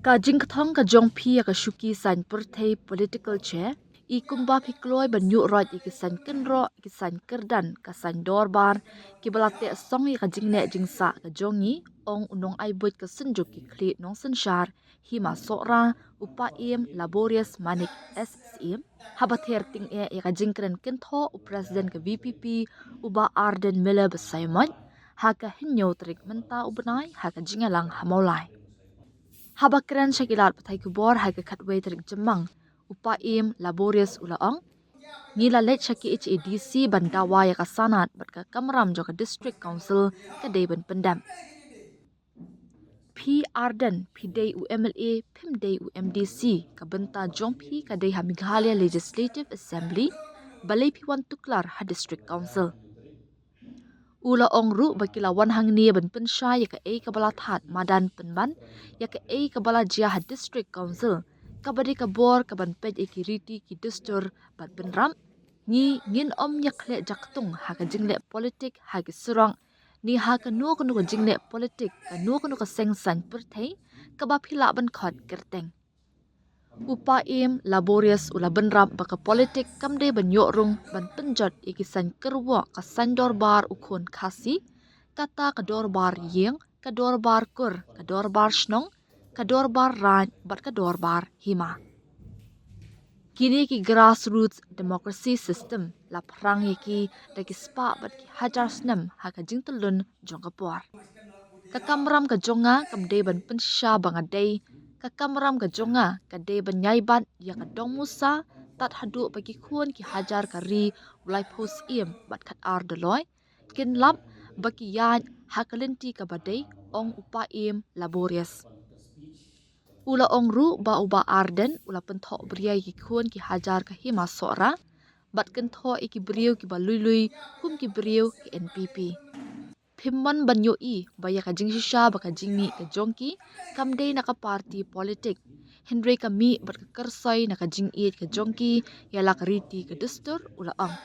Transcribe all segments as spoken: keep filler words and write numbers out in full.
Ka jingkthong ka jong phi ïa ka shuki saiñ pyrthei political chair, i kumba phi kloi ban ïuh roit ïa ki saiñ kynroh, ki saiñ kyrdan, ka saiñ dorbar, kiba la teh song ïa ka jingneh jingsah ka jong ngi, ong u nongai buit ka Synjuk ki khlieh nongsynshar Hima Sohra, u Paiem Laborious Manik S Syiem, haba ther tyngeh ïa ka jingkren kynthoh u President ka VPP, u Bah Ardent Miller Basaiawmoit, ha ka hynñiew tarik mynta u bnai, ha ka jingïalang ha Mawlai. Haba kren sha ki lad pathai khubor ha ka khatwei tarik Jymmang, u Paiem Laborious u la ong, ngi la leit sha KHADC ban dawa ïa ka sanad bad ka kamram jong ka District Council ka dei ban pyndep. Phi Ardent, phi dei u MLA, phim dei u MDC, ka bynta jong phi ka dei ha Meghalaya Legislative Assembly, balei phi wan tuklar ha District Council? U la ong ruh ba ki la wan hangne ban pynshai ïa kaei kaba la thad madan pynban ïa kaei kaba la jia ha District Council, kaba dei ka bor kaban peit ïa ki riti ki dustur bad bynrap. Ngi ngin ym ïa khleh jaktung ha ka jingleh politik ha ki surok, ne ha kano kano ka jingleh politik, kano kano ka seng saiñ pyrthei kaba phi lah ban khot kyrteng. U Paiem Laborious u la bynrap ba ka politik kam dei ban ïoh rung ban pynjot ïa ki saiñ kyrwoh, ka saiñ dorbar u khun Khasi, kata ka dorbar ïing, ka dorbar kur, ka dorbar shnong, ka dorbar raid bad ka dorbar hima. Kine ki grassroots democracy system la phrang ïa ki da ki spah bad ki hajar snem ha ka jingtyllun jong ka por. Ka kamram ka jong nga kam dei ban pynshisha ba nga dei, ka kamram ka jong nga ka dei ban ïai bat ïa ka dong musa, tad haduh ba ki khun ki hajar ka ri u laiphew syiem bad khatar doloi kin lap ba ki ïaid ha ka lynti kaba dei, ong u Paiem Laborious. U la ong ruh ba u Bah Ardent u la pynthoh bria ïa ki khun ki hajar ka Hima Sohra bad kynthoh ïa ki briew kiba lui lui kum ki briew ka NPP. Phim mon ban ïohi ba ïa ka jingshisha bad ka jingmih ka jong ki kam dei na ka parti politik, hynrei ka mih bad ka kyrsoi na ka jingïeit ka jong ki ïa la ka riti ka dustur, u la ong.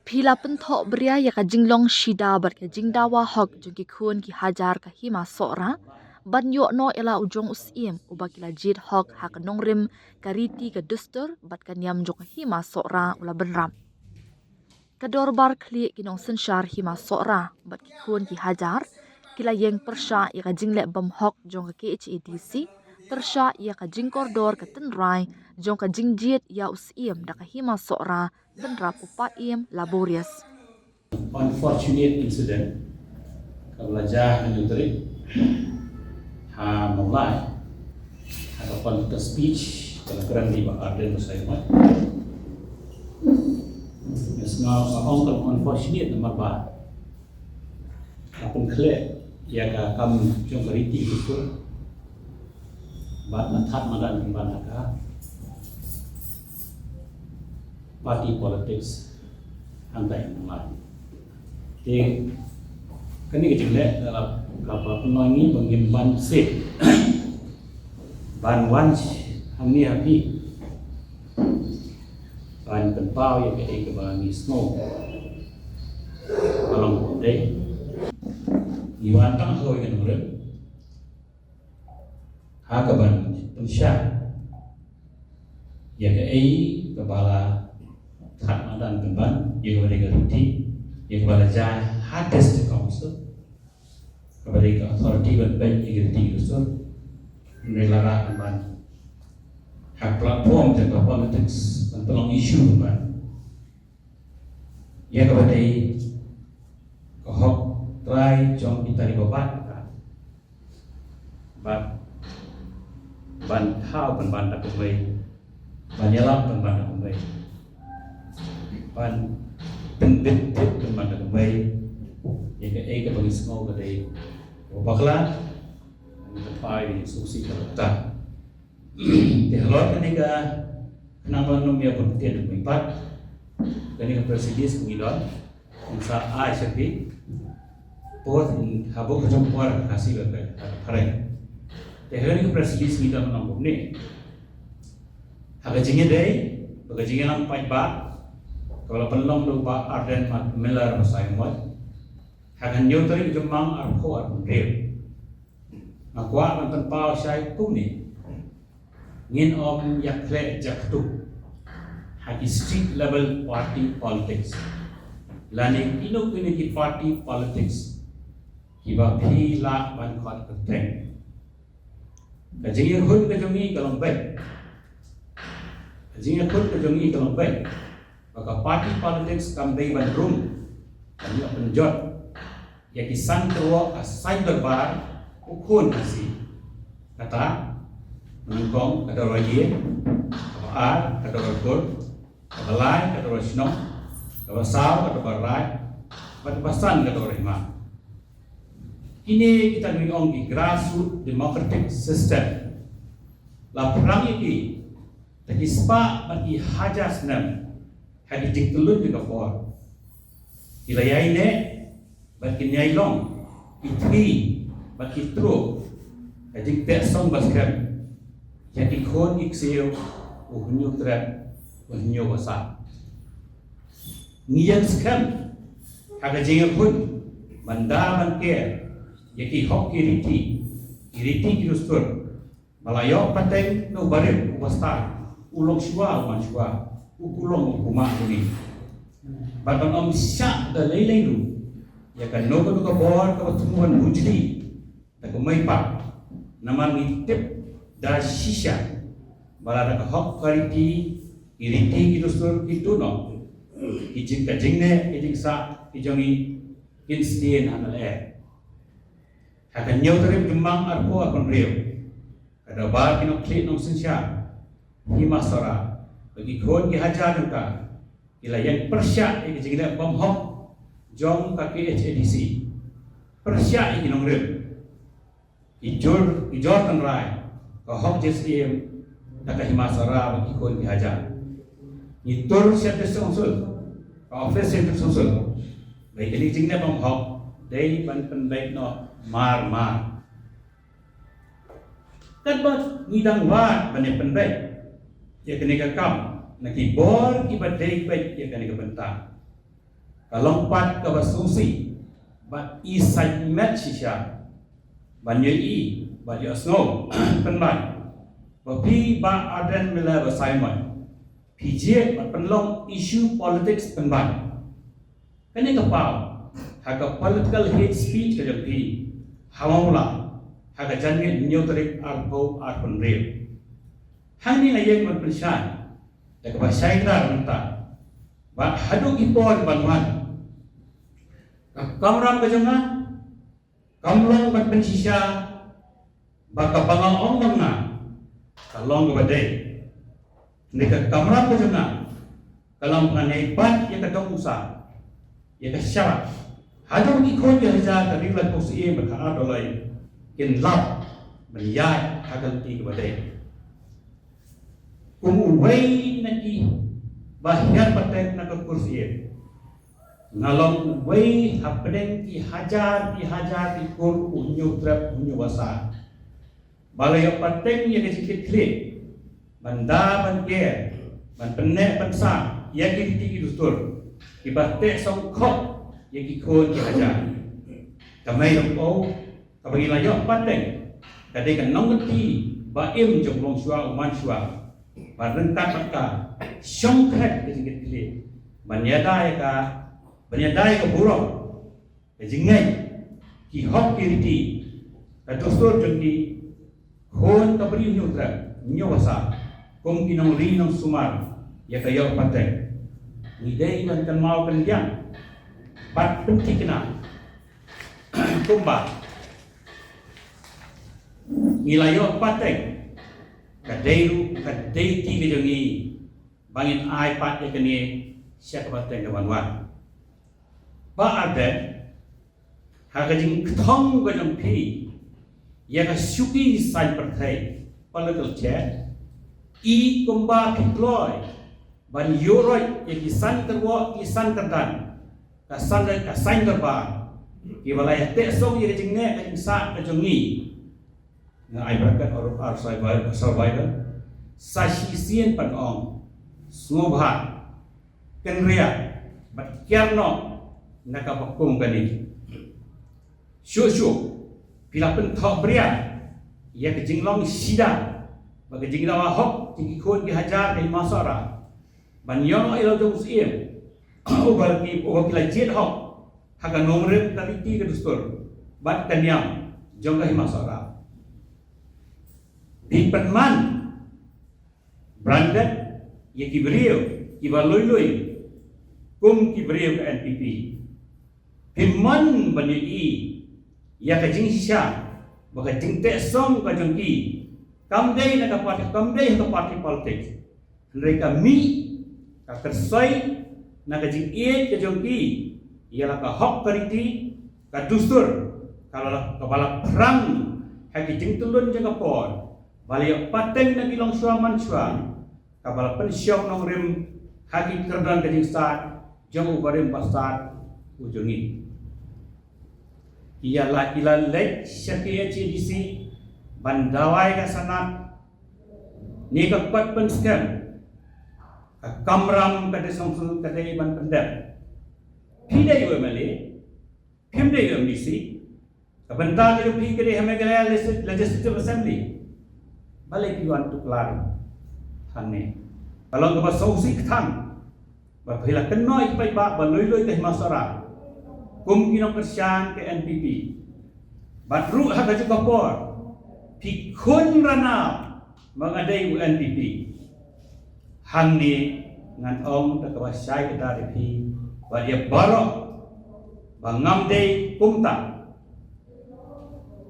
Phi la pynthoh bria ïa ka jinglong shida bad ka jingdawa hok jong ki khun ki hajar ka Hima Sohra ban ïoh noh ïa la u jong u syiem uba ki la jied hok ha ka nongrim, ka riti ka dustur bad ka niam jong ka Hima Sohra, u la bynrap. Ka dorbar khlieh ki nongsynshar Hima Sohra bad ki khun ki hajar ki la ïeng pyrshah ïa ka jingleh bymhok jong ka KHADC, pyrshah ïa ka jingkordor ka tynrai jong ka jingjied ïa u syiem da ka Hima Sohra, bynrap u Paiem Laborious. Unfortunate incident kaba la jia ha ka hynñiew tarik ha Mawlai, ha ka political speech kaba la kren da i Bah Ardent Basaiawmoit. Nga sngew, nga ong ka long unfortunate namar ba ka pynkhleh ïa ka kam jong ka riti ka dustur bad ka thad madan pynban ha ka party politics hangtai ha Mawlai. Te kane ka jingleh ka la, ka la pynlong ïa ngi ba ngim ban seh ban wan hangne ha phi ban pynpaw ïa kaei kaba ngi sngew ba long kumdei. Ngi wan tang ha kawei ka nongrim ha kaban pynshai ïa kaei kaba la thad madan pynban, ïa kaba dei ka riti, ïa kaba la jia ha District Council, kaba dei ka authority ban peit ïa ka riti ka dustur. Hynrei la rah pynban ha platform jong ka politics ban pynlong issue pynban ïa kaba dei ka hok trai jong kita kiba bat, bad ban thaw pynban da kumwei, ban ïalap pynban da kumwei, ban pynbit tip pynban da kumwei ïa kaei kaba ngi sngew ka dei kaba bakla, ban pynpaw ïa ka jingsngewsih kaba bakla. Te halor kane ka khnang ba ngam ïa pynbit tip kumwei pat, kane ka press release ba ngi don, ngi sa ai sha phi, both in ha bok ka jong ka por, Khasi bad ka phareng. Te ha kane ka press release ngi don ban ong kumne. Ha ka jingïadei bad ka jingïalang paidbah kaba la pynlong da u Bah Ardent Miller Basaiawmoit ha ka hynñiew tarik Jymmang arphew arphew hynriew, nga kwah ban pynpaw shai kumne. Ngin ym ïa khleh jaktu ha ki street level party politics lane kino kino ki party politics kiba phi lah ban khot kyrteng. Ka jingïakhun ka jong ngi ka long beit. Ka jingïakhun ka jong ngi ka long beit ba ka party politics kam dei ban rung, ban ïa pynjot ïa ki san tyrwa ka saiñ dorbar u khun Khasi. Kata, nyngkong ka dorbar ïing, kaba ar ka dorbar kur, kaba lai ka dorbar shnong, kaba saw ka dorbar raid, bad kaba san ka dorbar hima. Kine kita ngi ong ki grassroots democratic system. La phrang ïa ki da ki spah bad ki hajar snem ha ki jingtylluid jong ka por. Ki la ïaineh bad kin ïai long, ki thie bad ki truh ka jingteh song ba skhem ïa ki khun ki ksiew u Hynñiewtrep u Hynñiewbasah. Ngi ïeng skhem ha ka jingïakhun ban da ban ker ïa ki hok ki riti, ki riti ki dustur. Ba la ïoh pateng na u barim u bastad, u longshuwa u manshuwa, u kulong u kumah u ni. Bad ban ym shah da lei lei ruh ïa kano kano ka bor kaba thmu ban bujli da ka mei pat. Namar ngi tip da shisha ba lada ka hok ka riti, ki riti ki dustur ki duh noh, ki jing ka jingneh ki jingsah ki jong ngi kin sdien ha na lyer. Ha ka hynñiew tarik Jymmang arphew arphew hynriew, ka dorbar ki nongthliew nongsynshar Hima Sohra bad ki khun ki hajar jong ka ki la ïeng pyrshah ïa ka jingleh bymhok jong ka K H A D C, pyrshah ïa ki nongrim, ki jor, ki jor tynrai, ka hok J C M da ka Hima Sohra bad ki khun ki hajar. Ngi tur sha District Council, ka office Central Council, ba ïa kane ka jingleh bymhok dei ban pynbeit noh mar mar. Katba ngi dang wad ban ïa pynbeit ïa kane ka kam na ki bor kiba dei beit ïa kane ka bynta, ka long pat kaba sngewsih bad i sait met shisha ban ïohi bad ïohsngew pynban ba phi Bah Ardent Miller Basaiawmoit phi jied bad pynlong issue politics pynban. Kane ka paw ha ka political hate speech ka jong phi ha Mawla ha ka janmiet hynñiew tarik arphew arphew hynriew. Hangne nga ïeng ban pynshai da kaba shai kdar mynta ba haduh ki por ban wan, ka kamram ka jong nga kam long ban pynshisha ba kaba nga ong ma nga ka long kaba dei. Hynrei ka kamram ka jong nga ka long ba ngan ïai bat ïa ka dong u sa, ïa ka sharak. Haduh ki khun ki hajar ka ri Laitkhusi Syiem bad ka Ardoloi kin lap ban ïaid ha ka lynti kaba dei. Kum uwei na kiba hiar pateng na ka kur Syiem, nga long uwei hapdeng ki hajar ki hajar ki kur u Hynñiewtrep u Hynñiewbasah ba la ïoh pateng ïa ka jingkitkhlieh ban da ban ker, ban pynneh pynsah ïa ki riti ki dustur kiba teh song khop ïa ki khun ki hajar. Ka mei long o, kaba ngi la ïoh pateng ka dei ka nongkynti ba im jong u longshuwa u manshuwa, ba ryngkat bad ka shong khet ka jingkitkhlieh ban ïada ïa ka, ban ïada ïa ka burom, ka jingngeit, ki hok ki riti, ka dustur jong ki khun ka Bri u Hynñiewtrep u Hynñiewbasah kum ki nongri nongsumar ïa ka ïoh pateng. Ngi dei ban kynmaw kyndiang bad pynthikna kumba ngi la ïoh pateng, ka dei ruh ka dei ki ka jong ngi ba ngin ai pat ïa kane sha ka pateng ka ban wan. Bah Ardent, ha ka jingkthong ka jong phi ïa ka shuki saiñ pyrthei, political chair, i kumba phi kloi ban ïuhroit ïa ki san kyrwoh ki san kyrdan ka san, ka saiñ dorbar kiba la ïa teh song ïa ka jingneh ka jingsah ka jong ngi. Nga ai barakat ar, ar survival, survival. Sa shisien pat nga ong, sngewbha, kynriah bad kiar noh na kaba kum kane. Shuh shuh phi la pynthohbria ïa ka jinglong sida ba ka jingdawa hok jong ki khun ki hajar ka Hima Sohra ban ïoh ïa la jong u Syiem uba ki, uba ki la jied hok ha ka nongrim, ka riti, ka dustur bad ka niam jong ka Hima Sohra. Phi pynman branded ïa ki briew kiba lui lui kum ki briew ka N P P. Phi mon ban ïohi ïa ka jingshisha ba ka jingteh song ka jong ki kam dei na ka party, kam dei ha ka party politics. Hynrei ka mih, ka kyrsoi na ka jingïeit ka jong ki ïa la ka hok, ka riti, ka dustur, ka la, kaba la phrang ha ki jingtylun jong ka por, ba la ïoh pateng na ki longshuwa manshuwa, kaba la pynshong nongrim ha ki kyrdan ka jingstad jong u barim bastad u jong ngi. Ïa la, ïa la leit sha K H A D C ban dawai ka sanad ne ka kot pynskhem, ka kamram ka dei song song ka dei ban pyndep. Phi dei u M L A, phim dei u M D C. Ka bynta ka jong phi ka dei ha Meghalaya Legis-, Legislative Assembly. Balei phi wan tuklar hangne? Ka long kaba sngewsih kthang ba phi la kynnoh ïa ki paidbah ba lui lui ka Hima Sohra kum ki nongkyrshan ka N P P. Bad ruh ha kajuh ka por phi khun ranab ba nga dei u N P P. Hangne ngan ong da kaba shai kata ïa phi bad ïa baroh ba ngam dei kumta.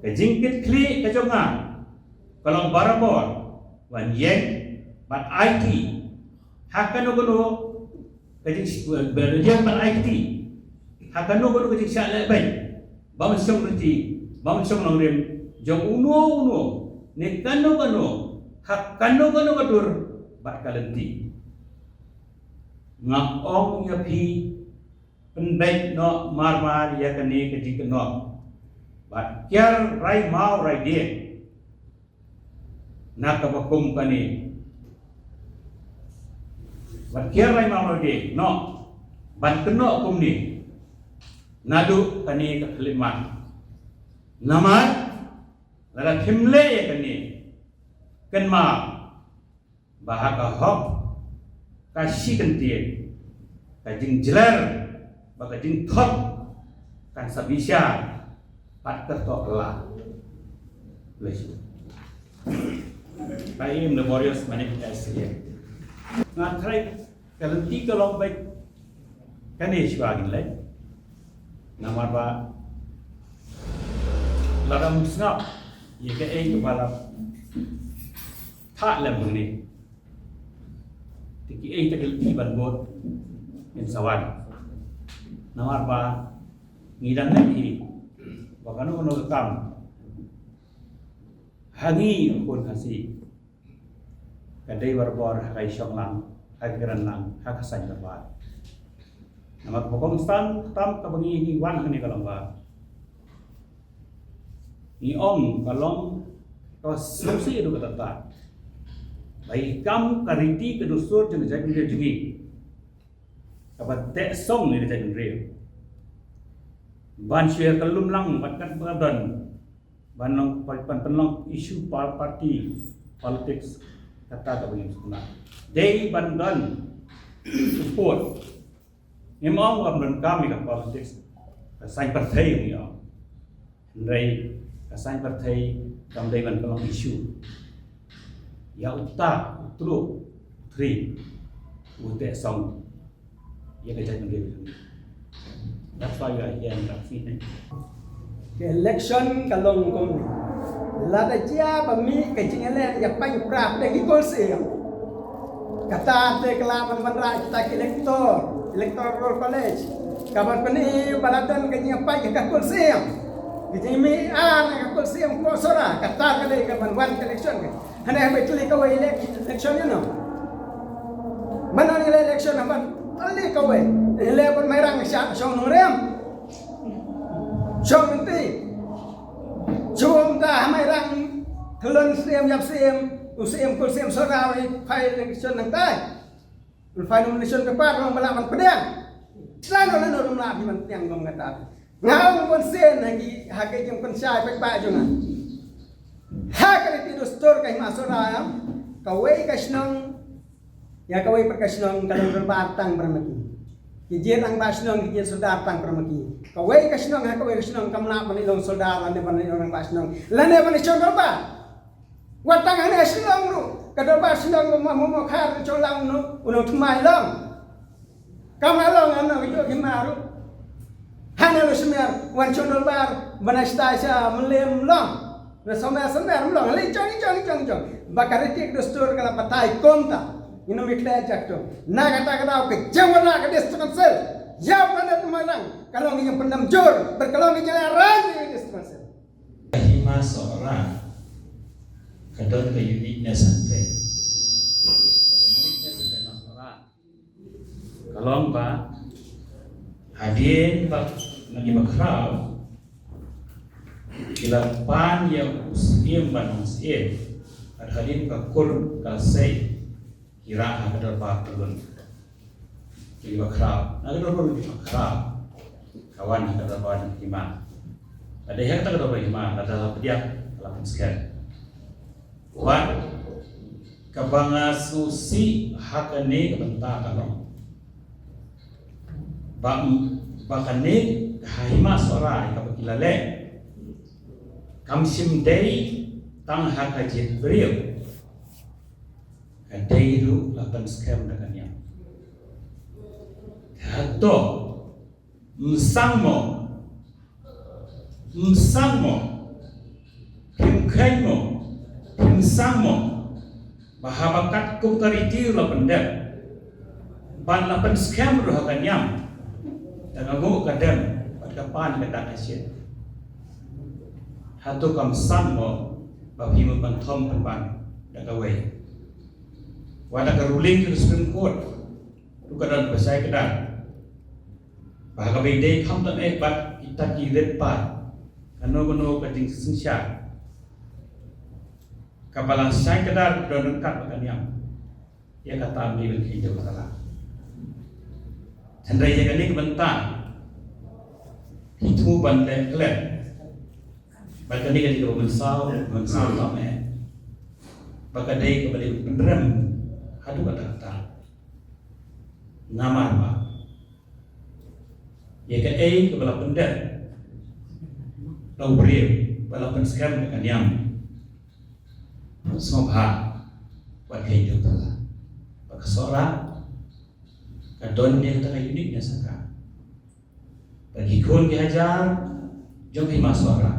Ka jingkitkhlieh ka jong nga ka long barabor ban ïeng bad aiti ha kano kano ka jing, ban ïeng bad aiti ha kano kano ka jingshah lehbeiñ, bym shong riti, bym shong nongrim jong uno uno, ne kano kano, ha kano kano ka dur bad ka lynti. Nga ong ïa phi, pynbeit noh marmar ïa kane ka jingkynnoh bad kiar rai maw rai dieng na kaba kum kane. Bad kiar rai maw rai dieng noh ban kynnoh kumne naduh kane ka khyllipmat. Namar lada phim leh ïa kane, kynmaw ba ha ka hok ka shi kyntien, ka jingjler bad ka jingthok kan sa bishar bad kyrtoh la. Bless you. Ka im laborious manifest here. Nga tharai ka lynti ka long beit kane shuwa ngin leit. Namar ba lada ym sngap ïa kaei kaba la thah lem hangne, te kiei te ka lynti ban bud ngin sa wan. Namar ba ngi dang ngeit hi ba kano kano ka kam ha ngi khun Khasi ka dei barabor ha ka shong lang, ha ka kren lang, ha ka saiñ dorbar. Namar ba kongsan tam kaba ngi, ngi wan hangne ka long ba ngi ong ka long ka sngewsih ruh kata ta ba i kam ka riti ka dustur jong ka jaitbynriew jong ngi kaba teh song ïa ka jaitbynriew ban shu ïa ka lum lang bad kat ba don ban long, ban pynlong issue par-, party politics, kata kaba ngi sngewsih. Dei ban don support. Ngim ong ban donkam ïa ka politics, ka saiñ pyrthei ngi ong. Hynrei ka saiñ pyrthei kam dei ban pynlong issue ïa uta u tru u tri u teh song ïa ka jaitbynriew. That's why we are here in Rakhine. Ka election ka long kumne. Lada jia ba mih ka jingïaleh ïa paiñ pra da ki kol siem, kata te ka lah ban wanrah kita ki elector, electoral college, ka ban pyni ba la don ka jingïapait ïa ka kol siem, ka jingmih ar ïa ka kol siem ka Sohra. Kata ka dei ka ban wan ka election ka. Hynrei haba ïa tylli kawei election ïa no? Mano ïa election haba ïa tylli kawei? Ïa leh ban Mairang sha shong nongrim, shong lynti. Shu mynta ha Mairang khlun siem ïap siem, u siem kol siem Sohra, ïa phai election nangtai. Ïa phai nomination paper, long ba lah ban pdiang. Sla no lano ym lah ban pdiang kum kata. Nga ong bun sien ha ki, ha ka jingpynshai paidbah jong nga. Ha ka riti dustur ka Hima Sohra, Kawei ka shnong ïa kawei pat ka shnong ka long dorbar tang para ma ki. Ki jied rangbah shnong, ki jied sordar tang para ma ki. Kawei ka shnong ha kawei ka shnong kam lah ban long sordar lane ban long rangbah shnong lane ban shong dorbar. Wat tang hangne ha shnong ruh ka dorbar shnong ma mo mo khar shong lang no u nongthymmai long. Kam la long ano ïoh ki maru. Hana lo semer wan chon dol bar bana shtai sha mlem long. Na semer semer long li chong chong chong chong. Ba ka riti ka dustur ka la patai kom ta. Ino mi kle jak to. Na kata ka daw ka jawara ka district council. Ya planet Malang ka long yang pendam jur ber ka long yang rang district council. Hima Sohra ka don ka uniqueness hangtei. Ka uniqueness ka Sohra. Ka long ba hadien ba na ki bakhraw ki la pan ïa u syiem ban long syiem. Bad hadien ka kur ka sei ki rah ha ka dorbar tylun. Ki bakhraw na ka dorbar ki bakhraw ka wan ha ka dorbar ki ma. Ka dei ha ka dorbar ki ma ka la pdiang ka la pynskhem. Wat kaba nga sngewsih ha kane ka bynta ka long ba, ba kane ka Hima Sohra kaba ki la leh kam shym dei tang ha ka jaitbynriew, ka dei ruh la pynskhem da ka niam. Hato Ym sang mo. Ym sang mo. Phim kheiñ mo. Phim sang mo. Ba haba katkum ka riti la pyndep ban la pynskhem ruh ha ka niam. Da ka nguh ka dem bad ka pan ka dak ka shin. Hato kam san mo ba phim ban thom pynban da kawei. Wat da ka ruling ka Supreme Court ruh ka don ba shai kdar. Ba ha kaba ïadei khamtam eh bad kita ki rit pat kano kano ka jingsynshar kaba la shai kdar don ryngkat bad ka niam. Ïa kata ym dei ban kheiñ da u thala. Hynrei ïa kane ka bynta ki thmu ban leh klet bad kane ka dei kaba mynsaw mynsaw tam eh. Ba ka dei kaba dei pynrem haduh katta katta. Namar ba ïa kaei kaba la pyndep da u briew ba la pynskhem da ka niam. Sngewbha wat kheiñ da u thala. Ba ka Sohra ka don ïa kata ka uniqueness ha ka. Ba ki khun ki hajar jong ki ma Sohra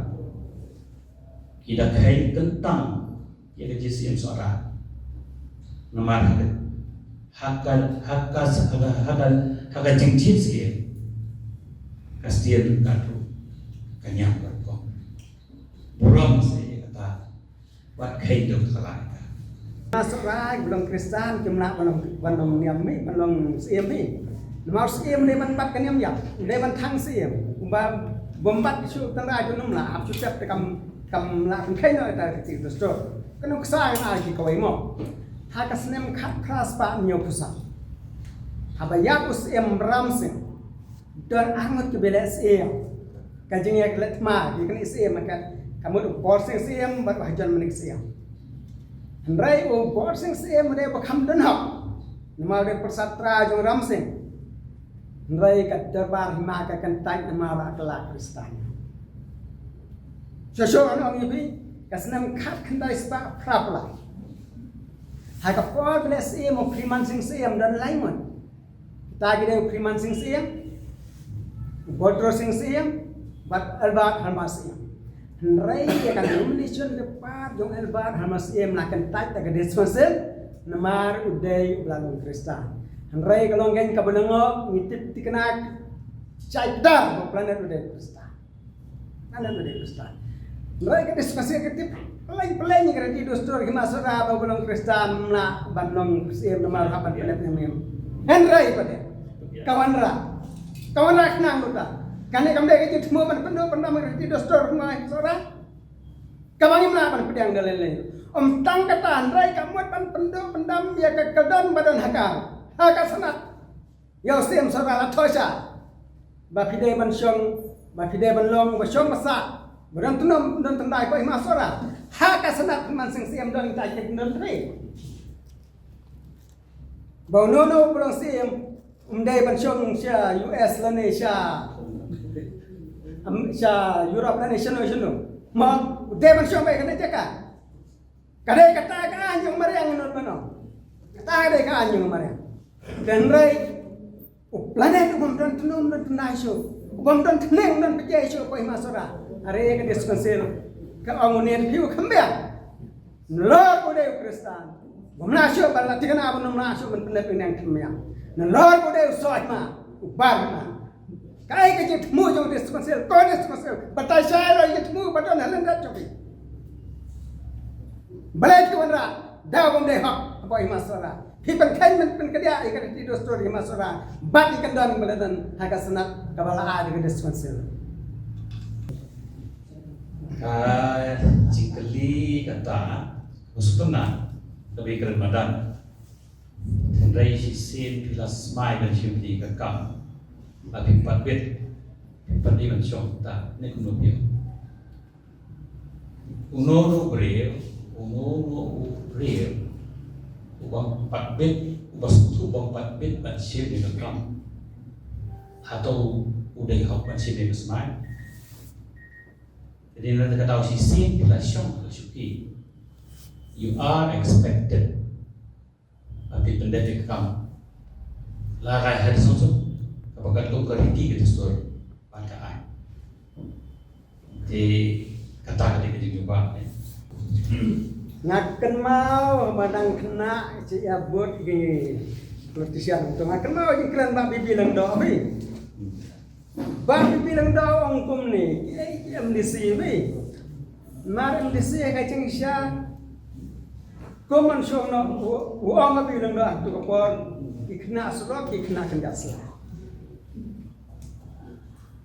ki da kheiñ kyntang ïa ka jingsiem Sohra. Namar ha ka, ha ka, ha ka, ha ka, ha ka, ha ka jingjied siem ka sdien ka tu ka niam ka rukom. Burom se ïa kata wat kheiñ da u thala ïa ka. Ma Sohra ba long Khristan kim lah ban long, ban long niam hi, ban long siem hi. Namar siem dei ban bat ka niam ïa, dei ban thang siem. Ba bym bat shu tang da jong nym lah hap shu tep te kam kam lah pynkheiñ noh ïa ka riti dustur. Ka nuksa ïa ki kawei mo. Ha ka snem khatphra spah hynñiewphew saw haba ïap u Syiem Ram Singh, don arngut kiba leh syiem. Ka jingïaleh thma ki kane syiem ka, ka mut u Bor Singh Syiem bad u Hajon Manik Syiem. Hynrei u Bor Singh Syiem u dei ba kham don hok namar u dei u pyrsad trai jong Ram Singh. Hynrei ka dorbar hima ka kyntait namar ba ka la Khristan. Shuh shuh ngan ong ïa phi, ka snem khatkhyndai spah phra phew lai, ha ka por ba leh syiem u Phriman Singh Syiem don lai ngut. Kita ki dei u Phriman Singh Syiem, u Bordro Singh Syiem bad Albert Harmar Syiem. Hynrei ïa ka nomination paper jong Albert Harmar Syiem la kyntait da ka District Council namar u dei u ba la long Khristan. Hynrei ka long kein kaba nyngkong ngi tip thikna shai kdar ba u Planet u dei u Khristan. Ngan ong u dei Khristan. Hynrei ka District Council ka tip pleng pleng ïa ka riti dustur ki ma Sohra ba u ba long Khristan ym lah ban long syiem namar hap ban pyndep niam. Hynrei pat ka wanrah, ka wanrah khnang ruh ta. Kane kam dei ka jingthmu ban pynduh pyndam ïa ka riti dustur ki ma Sohra. Kaba ngim lah ban pdiang da lei lei. Ym tang kata hynrei ka mut ban pynduh pyndam ïa ka kyldon ba don ha ka, ha ka Senate. Ïa u Syiem Sohra la thoh sha ba phi dei ban shong, ba phi dei ban long ba shong ba sah, ba don tnum don tyndai ba i ma Sohra. Ha ka Senate Phriman Singh Syiem don, kita ki don trei. Ba uno uno u ba long syiem um dei ban shong sha U S lane sha, um, sha Europe lane shano shano. Ma u dei ban shong beit kane jaka. Ka dei kata ka aiñ jong mariang, ngut mano. Kata ka dei ka aiñ jong mariang. Hynrei u planet u bym don tnum don tnai shuh, u bym don tneng don pjai shuh ko hima sora. Are ka District Council ka ong une phi u kham biang. Nalor u dei u Khristan, bym lah shuh ban la thikna, bym lah shuh ban pyndep ïa neng thmiang. Nalor u dei u soh hima, u bar hima. Kaei ka jingthmu jong u District Council, ko District Council, batai shai ïa ka jingthmu ba don ha lyndet jong phi. Balei ki wanrah da bym dei hok hapoh hima sora. Phi pynkheiñ, pynkheiñ ka dia ïa ka riti dustur hima sora bad ïa ka don ba la don ha ka Senate kaba la ai da ka District Council. Ka jingkylli kata, maksud na ka ba ïa ka ren madan. Hynrei shisien phi la smai ban shim ïa ka kam. Ba phi pat bit, phi pat bit ban shong ta ne kumno phi. Uno uno u briew, uno uno u briew u bym pat bit, u ba sngewthuh u bym pat bit ban shim ïa ka kam. Hato u dei hok ban shim ïa ka smai? Jadi na kata u shisien phi la shong ka shuki. You are expected. Ba phi pyndep ïa ka kam. La rai ha song song kaba ka long ka riti ka dustur ban ka ai. Te kata ka dei ka jingjubab ne. Nga kynmaw ba dang khynnah, ïa bud ki politician to, nga kynmaw jingkren Bah Bibi Lyngdoh hi. Bah Bibi Lyngdoh ong kumne, ki, ki M D C hi. Mar M D C ka jingshisha. Kum man shong noh u, u ong Bah Bibi Lyngdoh ha tu ka por, ki khynnah surok, ki khynnah kynjah sla.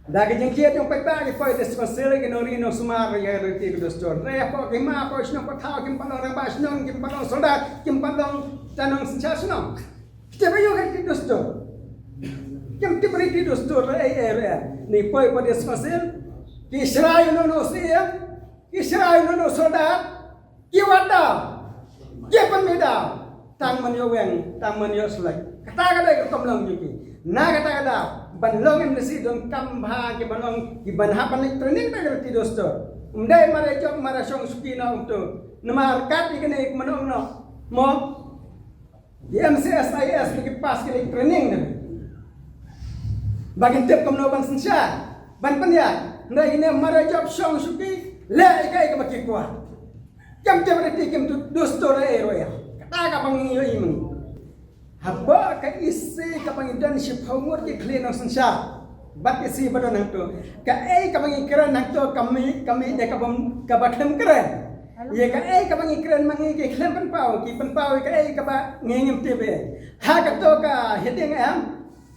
Da ka jingkit jong paidbah ki poi District Council, ki nongri nongsumar ïa ka riti ka dustur. Hynrei hapoh ki hima, hapoh shnong, hapoh thaw, kim pat long rangbah shnong, kim pat long soldar, kim pat long tnat nongsynshar shnong. Ki tip ïa ka riti dustur. Kim tip riti dustur, eh, eh, eh. Ni poi poi District Council, ki shrai uno uno u syiem, ki shrai uno uno u soldar, ki wad daw, ki pynmih daw. Tang man ïoh weng, tang man ïoh slek. Kata ka dei ka kam long jong ki. Na kata ka daw ban long M D C donkam bha ki ban long, ki ban hap ban leit training da ka riti dustur. Ym dei mar ïa jop mar ïa shong shuki noh kumto. Namar kat ïa kane kumno noh. Mo Ki M C S, I A S, ki pass, ki leit training ne. Ba kin tip kumno ban synshar, ban pynïaid. Hynrei kine mar ïa jop shong shuki, leh ïa kaei kaba ki kwah. Kim tip riti, kim tip dustur ei ruh ïa. Kata kaba ngi ïohi mynta. Hapoh ka E C kaba ngi don shiphew ngut ki khlieh nongsynshar. Bad E C ba don hangto. Kaei kaba ngi kren hangto ka mih, ka mih ne kaba, kaba khlem kren. Ïa kaei kaba ngi kren ma ngi ki khlem pynpaw, ki pynpaw ïa kaei kaba ngi ngim tip ei. Ha kato ka heading em,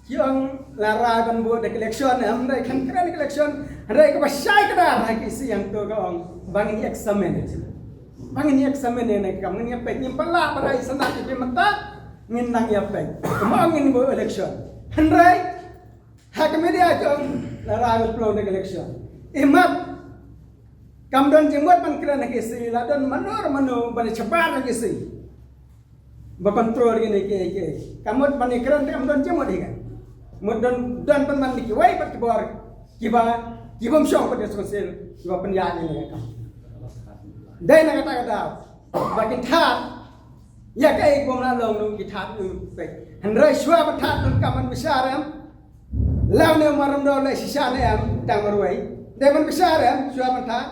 ki ong la rai ban bud da ka election em, hynrei khlem kren da ka election, hynrei kaba shai kdar ha ki E C hangto ka ong ba ngin examine. Ba ngin examine ne kam ngin ïa peit, ngim pat lah ban ai sngewthuh ïa phi mynta, ngin nang ïa peit. Kumba ong ngin bud election. Hynrei ha ka media ki ong la rai ban pynlong da ka election. Imat kam don jingmut ban kren ha ki E C, la don mano mano ban shabar ha ki E C. Ba control kine kiei kiei. Ka mut ban ïakren te kam don jingmut hi ka. Mut don, don pynban da kiwei pat ki bor kiba, ki bym shong pat District Council, kiba pynïaid ïa kane ka kam. Dei na kata ka daw ba kin thad ïa kaei kaba ym lah long, ki thad ïa u peit. Hynrei shuwa ban thad donkam ban bishar em. Lane u Maryndor leh shisha ne em tang marwei. Dei ban bishar em shuwa ban thad.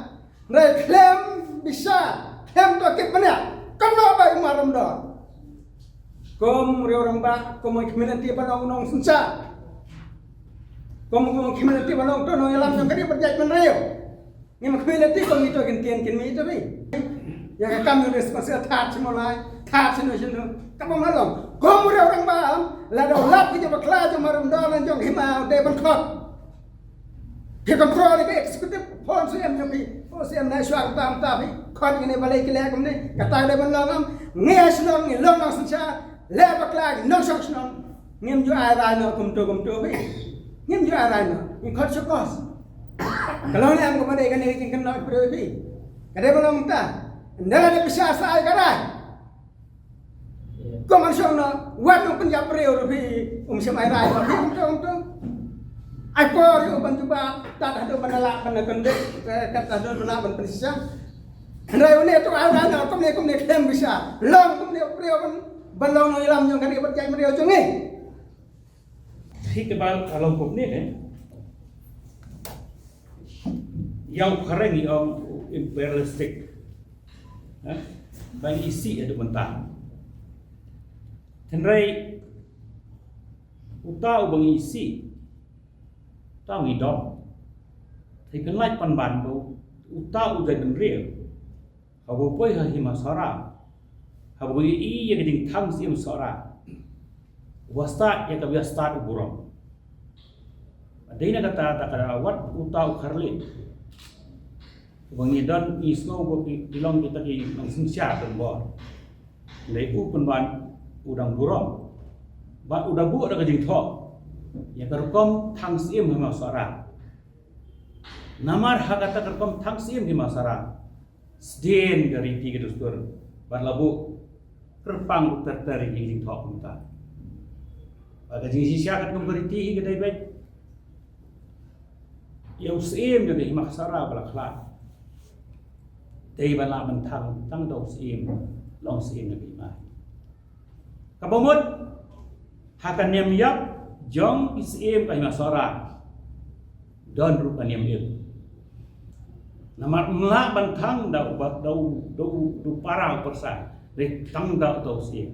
Hynrei khlem bishar, khlem tohkit bniah, kynnoh beit u Maryndor. Kum u riew rangbah, kum u community ba long nongsynshar, kum u community ba long to nongïalam jong ka ri ba jait bynriew. Ngim community kum ito kin tieng kin mih to beit. Ïa ka kam jong District Council thad shano lai, thad shano shano. Kaba ma long. Kum u riew rangbah, lada u lap ki jong bakla jong u Maryndor lane jong hima, u dei ban khot. Phi control ïa ka executive, phone shu em jong phi, phone shu em na shuwa tam tam phi khot ïa kine balei ki leh kumne, kata ka dei ban long em. Ngi ha shnong ngi long nongsynshar, leh bakla ngi nongshong shnong. Ngim ju ai rai noh kumto kumto phi. Ngim ju ai rai noh. Ngi khot shu kos. Ka long ne em kaba dei kane ka jingkynnoh briew phi. Ka dei ban long ta. Ynda la dep bishar sa ai ka rai. Kum an shong na, wat u pynjah briew ruh phi, um shym ai rai, phi um tu, um tu. Ai por ïa u ban jubab, tad haduh ban lah ban convict, eh, tad haduh ban lah ban pynshisha. Hynrei une tu ai rai na, kumne, kumne khlem bisa. Long kumne u briew ban, ban long nongïalam jong ka ri bad jaitbynriew jong ngi. Hi ka ba ka long kumne ne. Ïa u khareng ïa u imperialistic. Ha? Ba ngi isih haduh mynta. Hynrei uta u ba ngi isih, uta u ngi dom. Te pynlait pynban ba uta u jaitbynriew, haba u poi ha Hima Sohra, haba u ïohi ïa ka jingthang Syiem Sohra, u ba stad ïa kaba ïa stad u burom. Dei na kata, ta ka daw wat uta u kharlien. Ba ngi don, ngi sngew ba ki, ki long kita ki nongsynshar donbor. Hynrei u pynban u dang burom. Bad u da buh da ka jingthoh ïa ka rukom thang syiem ha Hima Sohra. Namar ha kata ka rukom thang syiem ha Hima Sohra, sdien ka riti ka dustur bad la buh kyrpang u ter ter ïa ki jingthoh kumta. Bad ka jingshisha katkum ka riti hi ka dei beit ïa u syiem jong ka Hima Sohra ba la khlad. Dei ban lah ban thang tang da u syiem, long syiem jong ka hima. Kaba mut ha ka niam ïap jong ki syiem ka Hima Sohra don ruh ka niam im. Namar ym lah ban thang da u ba, da u, da u, da u para u pyrsa, dei thang da u, da u syiem.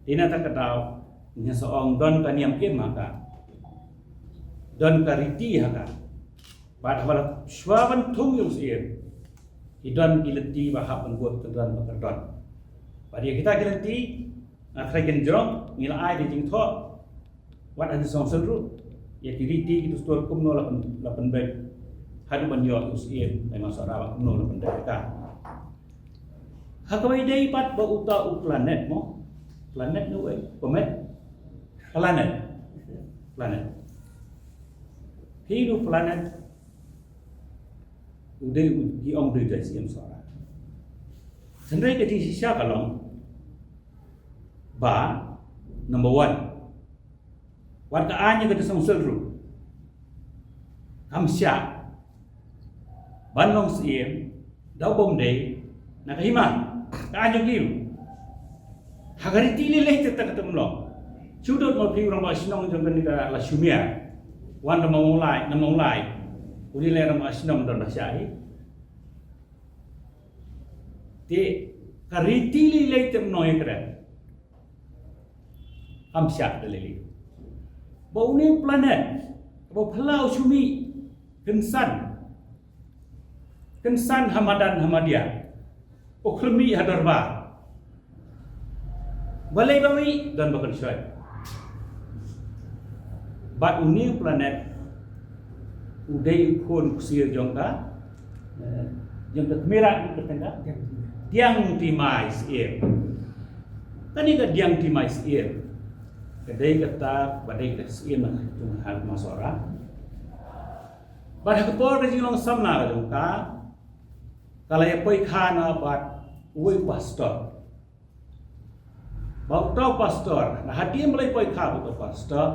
Te na kata ka daw ngi sa ong don ka niam im ha ka. Don ka riti ha ka. Bad haba la shuwa ban thung ïa u syiem, ki don ki lynti ba hap ban bud kyrdan ba kyrdan. Bad ïa kita ki lynti, nga tharai kin jrong, ngi la ai da jingthoh wat ha ka Council ruh ïa ki riti ki dustur kumno la pyn, la pynbeit haduh ban ïoh u syiem, ai ma Sohra ba kumno la pynbeit ka. Ha kawei dei pat ba uta u planet mo. Planet ne wei, comet. Planet. Planet. Hi u planet u dei u, ki ong u dei u jait syiem Sohra. Hynrei ka jingshisha ka long ba, number one, wat ka aiñ ïa ka Council ruh kam shah ban long syiem da u bym dei na ka hima. Ka aiñ ïa ki ruh ha ka riti lei lei te ta ka tum long. Shu dot ma phi u rangbah shnong jong kane ka Lashumiar, wan da ma Mawlai, na Mawlai. Uni lei rangbah shnong don da shah hi. Te ka riti lei lei te mnong ïa ka dei kam shah da lei lei. Ba une u planet ba phylla u shu mih kynsan, kynsan ha madan ha madia, u khlem mih ha dorbar. Balei ba mih? Don ba kynshoi. Bad une u planet u dei u khun ksiar jong ka, eh, jong ka Kmie, ka teng ka Diang Timai Syiem. Kane ka Diang Timai Syiem ka dei kata ba dei ka syiem na ka jong ha Hima Sohra. Bad ha ka por ka jinglong samla ka jong ka, ka la ïa poi kha na bad uwei u pastor. Ba uta u pastor, na hadien ba la ïa poi kha bad uta u pastor,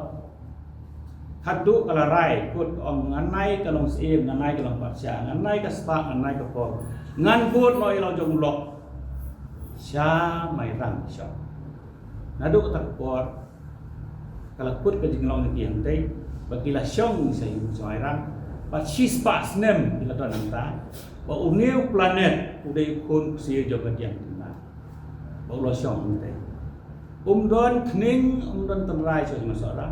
haduh ka la rai kut, ka ong, ngan nai ka long syiem, ngan nai ka long patsha, ngan nai ka spah, ngan nai ka por, ngan bud noh ïa la u jong u lok sha Mairang sha. Naduh kata ka por ka la kut ka jinglong na ki hangtei, ba ki la shong sha ïing sha Mairang, ba shispah snem ki la don hangta. Ba une u planet u dei u khun ksiar jong ka Diang Timai. Ba u la shong hangtei. Um don khning, um don tynrai sha Hima Sohra.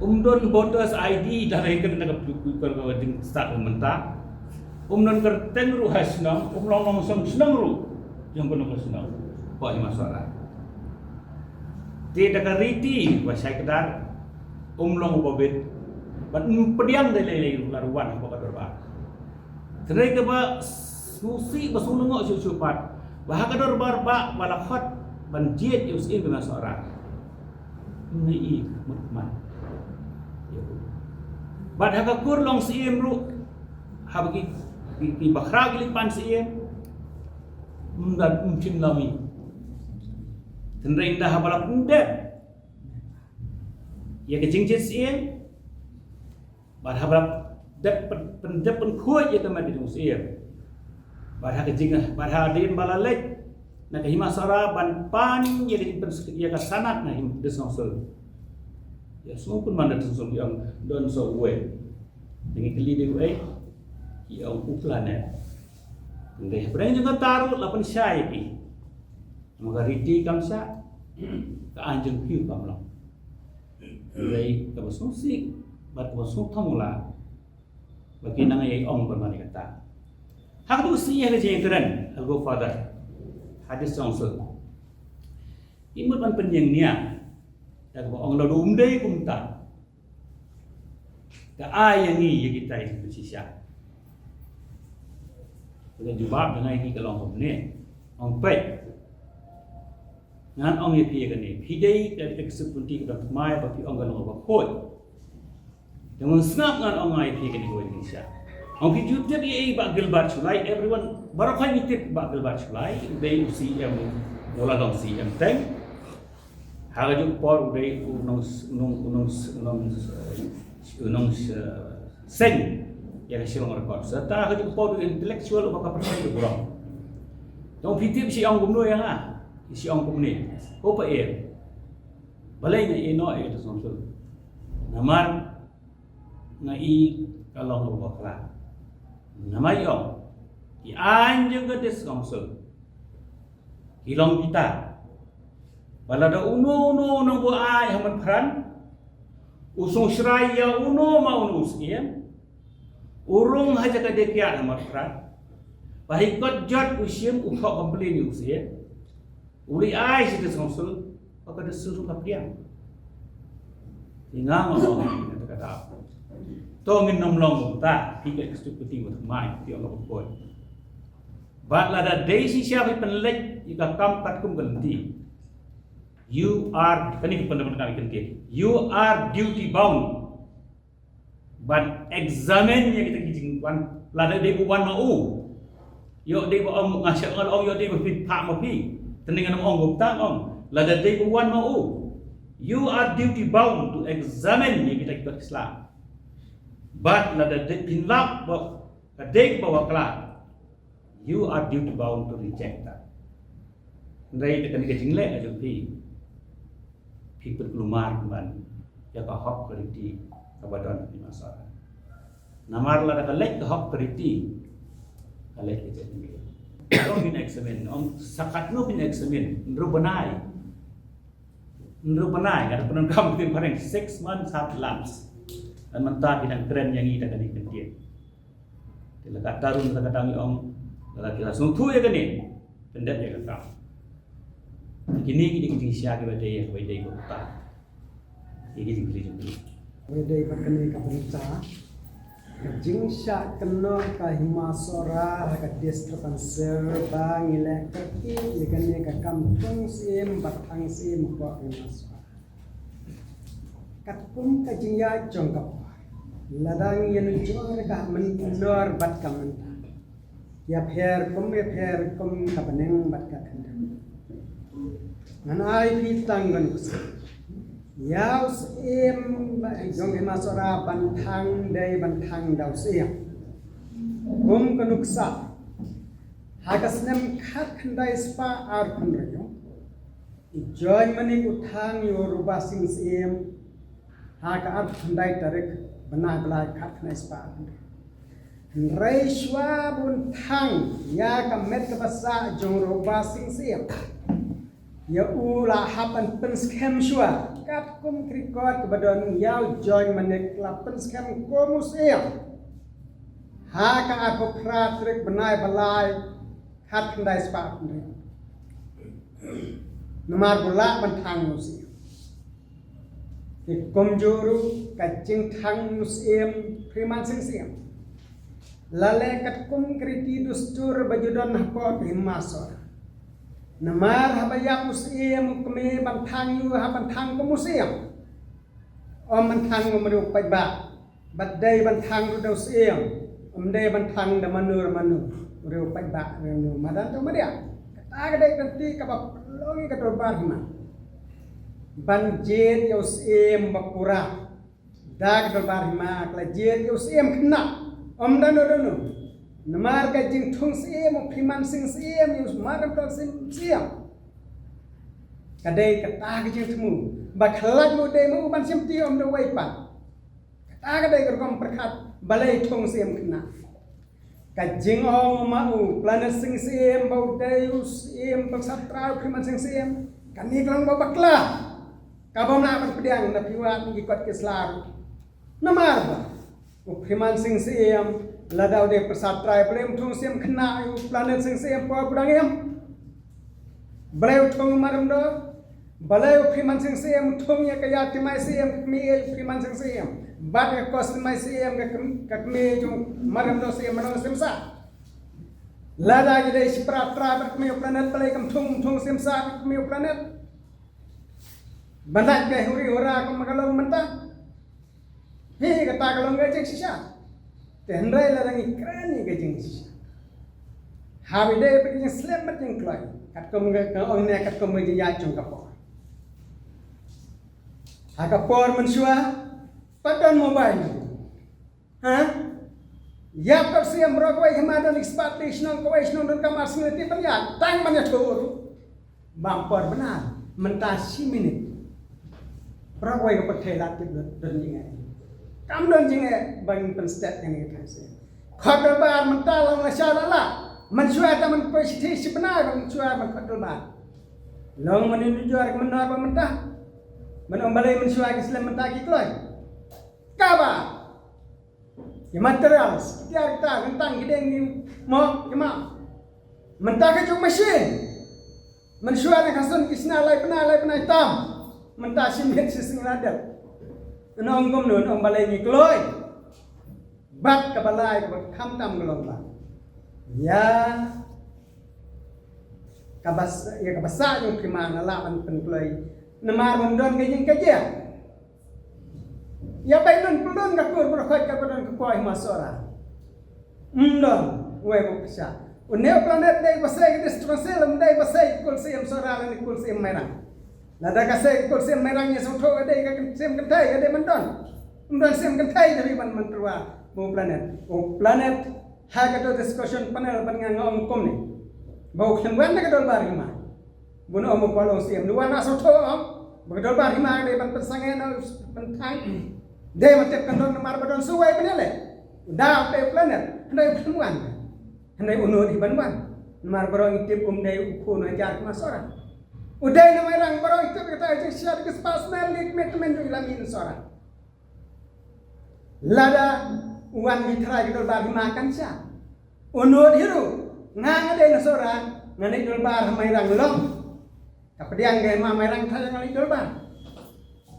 Um don voters I D da lei ka, ka, ka, ka jingstad um mynta. Um don kyrteng ruh ha shnong, um long nongshong shnong ruh jong kano ka shnong hapoh Hima Sohra. Te da ka riti ba shai kdar, um long uba bit, bad um pdiang da lei lei ruh lada wan hapoh ka dorbar. Hynrei kaba sngewsih ba sngewlyngngoh shuh shuh pat, ba ha ka dorbar ba, ba la khot ban jied ïa u syiem Hima Sohra, um ngi i mut kman. Bad ha ka kur long syiem ruh, haba ki, ki, ki bakhraw ki leit pan syiem, um da, um shym la mih. Hynrei ynda haba la pyndep ïa ka jingjied syiem, bad haba la dep pyn-, pyndep pynkhuid ïa ka met ka jong u syiem, bad ha ka jing, bad hadien ba la leit na ka Hima Sohra ban pan ïa ka jingpyn-, ïa ka sanad na him, District Council. Ïa, sngew pynban da District Council ki ong don sa uwei. Te ngi kylli de uei, ki ong u Planet. Hynrei hapdeng jong kata ruh la pynshai ïa phi. Namar ka riti kam shah, ka aiñ jong phi kam long. Hynrei kaba sngewsih bad kaba sngewthuh la ba ki nang ïai ong pynban ïa kata. Ha katu ka sngi ha ka jingïakren ha Godfather ha District Council, ki mut ban pynïeng nia da kaba ong lada um dei kumta, ka ai ïa ngi ïa kita ïa ki shisha. Ka jubab jong ngi ka long kumne. Ong peit, ngan ong ïa phi ïa kane, phi dei ka executive committee kaba thymmai ba phi ong ka long kaba khuid. Te ngan sngap ngan ong ïa phi kane kawei ka jingshisha. Ong phi ju tip ïa i Bah Gilbert Shullai, everyone, baroh khoit ngi tip Bah Gilbert Shullai, u dei u C M, u la long C M teng. Ha kajuh ka por u dei u nong, u nong, u nong, u nong, u nong, eh, seng ïa ka Shillong Record. Serta ha kajuh ka por u intellectual uba ka pyrshah ïa u burom. Te ong phi tip shi ong kumno ïa nga, shi ong kumne. Ko pa er. Balei nga ïeh noh ïa ka District Council? Namar nga i ka long kaba bakla. Namar i ong ki aiñ jong ka District Council ki long kita. Ba lada uno uno u nongbuaid ha Mawphran u sngewshrei ïa uno ma uno u syiem, u rung ha jaka die kiad ha Mawphran, ba hi kot jot u shim u thoh complain ïa u syiem, u leit ai sha District Council, ba ka District Council ka pdiang. Te nga nga ong ïa kata ka daw, to ngin nym long kumta, phi ka executive committee ba thymmai, phi ong ka bakhuid. Bad lada dei shisha phi pynleit ïa ka kam katkum ka lynti, you are, kane ka pynleit ka lynti, you are duty bound ban examine ïa kita ki jingwan, lada dei ba wan ma u. Ïoh dei ba ong nga shah ngan ong, ïoh dei ba phi phah ma phi. Te ngan ong kumta, ong lada dei ba wan ma u, you are duty bound to examine ïa kita ki kot ki sla. Bad lada dei phin lap ba ka dei kaba bakla, you are duty bound to reject that. Hynrei da kane ka jingleh ka jong phi, phi pynkulmar pynban ïa ka hok ka riti kaba don ha Hima Sohra. Namar lada ka leit ka hok ka riti, ka leit ka jingmih. Ong phin examine, ong sa katno phin examine, hynriew bnai. Hynriew bnai, nga da pyndonkam ka ktien phareng, six months have elapsed. Te mynta phi dang kren ïa ngi da kane ka ktien. Te la kata ruh, la kata ngi ong, la ki la sngewthuh ïa kane, pyndep ïa ka kam. Kine ki dei ki jingshisha kiba dei, kiba dei kumta. Ïa ki jingkylli jong ki. Kiba dei bad kane ka bynta, ka jingshah kynnoh ka Hima Sohra ha ka District Council ba ngi leh kyrkieh ïa kane ka kam thung syiem bad thang syiem hapoh Hima Sohra. Katkum ka jingïaid jong ka por, lada ngi ïanujor ïa ka mynnor bad ka mynta, ïapher kum ïapher kum ka bneng bad ka khyndew. Ngan ai phi tang ka nuksa. Ïa u syiem jong Hima Sohra ban thang dei ban thang da u syiem. Kum ka nuksa, ha ka snem khatkhyndai spah arphew hynriew, i Joy Manik u thang ïa u Robasing Syiem ha ka arphew khyndai tarik bnai ba lai khatkhyndai spah arphew hynriew. Hynrei shuwa ba un thang ïa ka met kaba sah jong u Robasing Syiem, ïa u la hap ban pynskhem shuwa. Katkum ka record kaba don, ïa u Joy Manik la pynskhem kum u syiem ha ka arphew phra tarik bnai ba lai khatkhyndai spah arphew hynriew. Namar ba u lah ban thang u syiem. Te kumjuh ruh ka jingthang u syiem Freeman Sing Syiem, la leh katkum ka riti dustur ba ju don hapoh ka Hima Sohra. Namar haba ïap u syiem u kmie ban thang ïa u, hap ban thang kum u syiem. Ym ban thang kum u briew paidbah. Bad dei ban thang ruh da u syiem, ym dei ban thang da mano mano, u briew paidbah, u briew madan te madiang. Kata ka dei ka lynti kaba pynlong ïa ka dorbar hima. Ban jied ïa u Syiem ba pura. Da ka dorbar hima ka la jied ïa u Syiem khynnah. Ym da no da no. Namar ka jingthung Syiem, u Phim Mansing Syiem, ïa u Marrymdoh Syiem. Ka dei kata ka jingthmu. Ba khlad mo dei mo ban shim ti ym da wei pat. Kata ka dei ka rukom pyrkhat balei thung Syiem khynnah. Ka jingong ma u Planet Sing Syiem ba u dei u Syiem ba sah trai u Phim Mansing Syiem. Kane ka long ba bakla. Ka bym lah ban pdiang na phi wad na ki kot ki sla. Namar ba u Phim Mansing Syiem lada u dei ba sah trai, balei um thung Syiem khynnah ïa u Planet Sing Syiem, por ba dang im. Balei u thung Marrymdoh? Balei u Phim Mansing Syiem u thung ïa ka Ïa Thymmai Syiem, ka kmie ïa u Phim Mansing Syiem? Bad ïa ka Kos Thymmai Syiem, ka km-, ka kmie jong u Marrymdoh Syiem, Marrymdoh Syiem Sah. Lada ki dei shipara trai bad kmie u Planet, balei kam thung, thung Syiem Sah bad kmie u Planet? Ban lait ka huri hura kum ka long mynta. Hi, kata ka long ka jingshisha. Te hynrei lada ngi kren ïa ka jingshisha, haba ïadei bad ka jingslem bad jingkloi, katkum ka, ka ong ne, katkum ka jingïaid jong ka por. Ha ka por mynshuwa, pat don mobile. Ha? Ïap ka Syiem baroh kawei, hima don expert, te shnong kawei shnong don kamar sngewthuh ban ïaid, tang ban ïathuh ruh. Bam por bynta, mynta shi minit. Baroh kawei ka pyrthei la tip don jingeh. Kam don jingeh ban pynstet kane ka thang Syiem. Khot dorbar mynta long lashai la lah. Mynshuwa te men poi shithi shi bnai ban mynshuwa ban khot dorbar. Long mynnin u jor ka mynnor ba mynta. Men ong balei mynshuwa ki slem mynta ki kloi. Kaba ki materials, ki tiar ki tar, ki tang, ki dieng, ki mok, ki map. Mynta ka juk machine. Mynshuwa na ka sun ki shna lai bnai, lai bnai tam. Mynta shi miet shi sngi la dep. Nong kumno, nong balei ngi kloi. Bad kaba lai kaba khamtam ka long ba ïa kaba s-, ïa kaba sah jong u Phim Mansing la lah ban pynkloi. Namar ym don ka jingkajia. Ïa bai lun pynlun ka kur baroh khoit kaba don ka por hima Sohra. Ym don wei ba pyrshah. Une u Planet dei ba sei ka District Council, ym dei ba sei ka Kul Syiem Sohra lane ka Kul Syiem Mairang. Lada ka sei ka Kul Syiem Mairang ïa sngewthuh ka dei ka Syiem kynthei ka dei ban don. Ym don Syiem kynthei da ban ban tyrwa ba u Planet. U Planet ha ka discussion panel ban nga nga ong kumne. Ba u khlem wan na ka dorbar hima. Bun ong ba u Syiem, u wan na sngewthuh ong ba ka dorbar hima dei ban pynsangeh na u pynthang. Dei ban tip kan don namar ba don suwei ban ïaleh. Da u dei u Planet, hynrei u khlem wan. Hynrei u nud hi ban wan. Namar baroh ngi tip um dei u khun u hajar kmie Sohra. U dei na Mairang baroh ngi tip kata ka jingshisha ka spah snem ka kmie kmen jong i la mih na Sohra. Lada u wan mih tharai ka dorbar hima kan sha. U nud hi ruh, nga nga dei na Sohra, nga leit dorbar ha Mairang long. Ka pdiang ka hima Mairang tharai nga leit dorbar.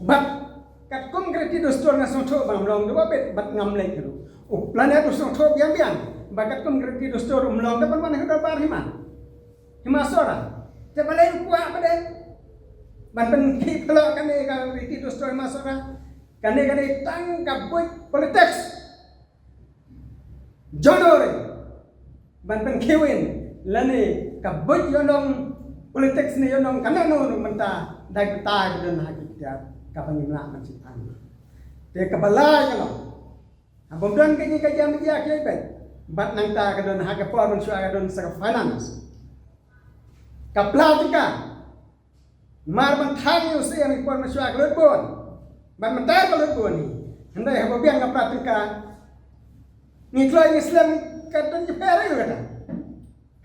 Bad katkum ka riti dustur nga sngewthuh ba ngam long da ba bit bad ngam leit ruh. U Planet u sngewthuh biang biang ba katkum ka riti dustur um long da ban wan ha ka dorbar hima. Hima Sohra. Te balei u kwah ba dei ban pynkhih pynlong kane ka riti dustur hima Sohra. Kane ka dei tang ka buit politics. Jong u ri ban pynkhih win lane ka buit ïa u nong politics ne ïa u nong kane no no mynta dei kata ka don ha ki tiar kaba ngim lah ban shim. Te kaba lai ka long ha bym don ka jingkajia ki ïa bad nangta ka don ha ka por mynshuwa ka don sa ka finance. Ka pla tyngka. Namar ban thang ïa u Syiem ki por mynshuwa ka lut bun. Ban mynta ka lut bun hi. Hynrei haba biang ka pla tyngka ngi kloi ngi slem ka don jingpher ïa kata.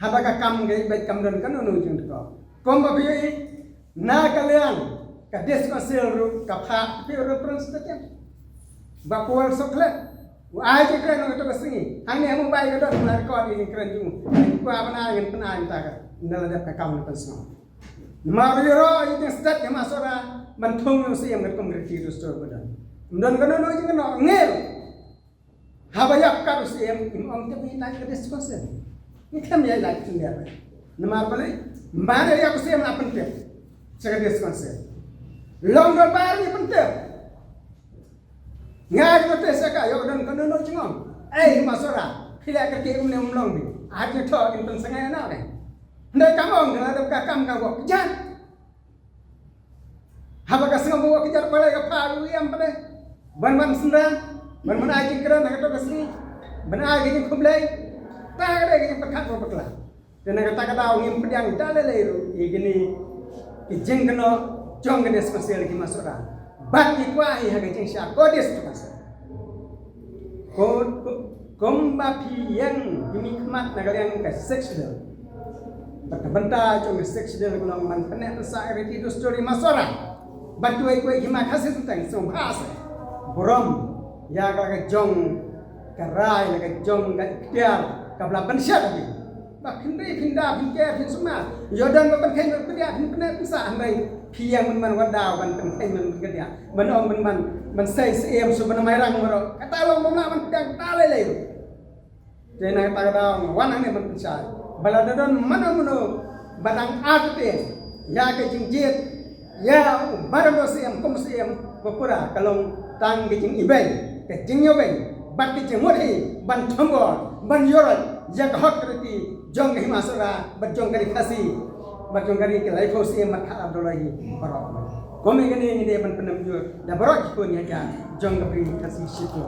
Haba ka kam ka beit kam don kano kano jingdukor. Kumba phi ïohi na ka liang ka District Council ruh ka phah phi ruh representative. Ba Paul Soklet. U ai jingkren ong ïa ka sngi. Hangne ha Mumbai ka don na record ïa jingkren jong u. Kwah ban ai ngan pynai mynta ka. Ynda la dep ka kam na pynsngew. Namar ïa ro ïa jingstet ïa ma Sohra ban thung ïa u Syiem katkum ka riti dustur ba don. Ym don kano kano jingkynnoh ngel. Haba ïap kat u Syiem, im ong tip ngi lait ka District Council. Ngi khlem ïa lait khyndiat. Namar balei? Mane ïap u Syiem la pyntip sha ka District Council. Long dorbar ngi pyntip. Nga ïa notice ïa ka, ïoh don kano kano jingong. Ei, ma Sohra, phi leh kyrkieh kumne, ym long beit. Ïa ki thoh kin pynsangeh noh ne. Hynrei kam ong, da la dep ka kam ka wok. Jan. Haba ka sngew ba ka jot balei ka phah ïa u ïam pat de ban wan synran, ban ban ai jingkren ha kato ka sngi, ban ai ka jingkhublei. Ta ka dei ka jingpyrkhat ba bakla. Te na kata ka daw ngim pdiang da lei lei ruh ïa kine ki jingkynnoh jong ka District Council Hima Sohra. Bad ngi kwah hi ha ka jingshah ka District Council. Ko, ko, kumba phi ïeng phi mihkhmat na ka liang ka Sixth Schedule. Bad ka bynta jong ka Sixth Schedule ka long ban pynneh pynsah ïa ka riti dustur Hima Sohra. Bad kiwei kiwei ki Hima Khasi Synteng sngewbha seh burom ïa ka la ka jong ka rai, la ka jong ka iktiar kaba la pynshai ha phi. Ba phin dei phin da phin ker phin sumar. Ïoh don ba pynkheiñ ban pyndiah phin pynneh pynsah, hynrei phi ïeng ban man wad daw ban pynkheiñ ban pyndiah. Ban ong ban man ban sei Syiem shu ban mairang baroh. Kata long ba mlah ban pyndiah kata lei lei. Te na kata ka daw nga wan hangne ban pynshai ba lada don mano mano ba dang artatien ïa ka jingjied ïa u Bah Dohsem kum Syiem, ba pura ka long tang ka jingibeiñ, ka jingïabeiñ bad ka jingmut hi ban thombor ban ïaroh ïa ka hok ka riti jong ka Hima Sohra bad jong ka ri Khasi bad jong ka ri, ka laiphew Syiem bad khatar doloi hi baroh. Kum ïa kane ngi dei ban pyndem jur da baroh ki khun ïa ka jong ka ri Khasi shiteng.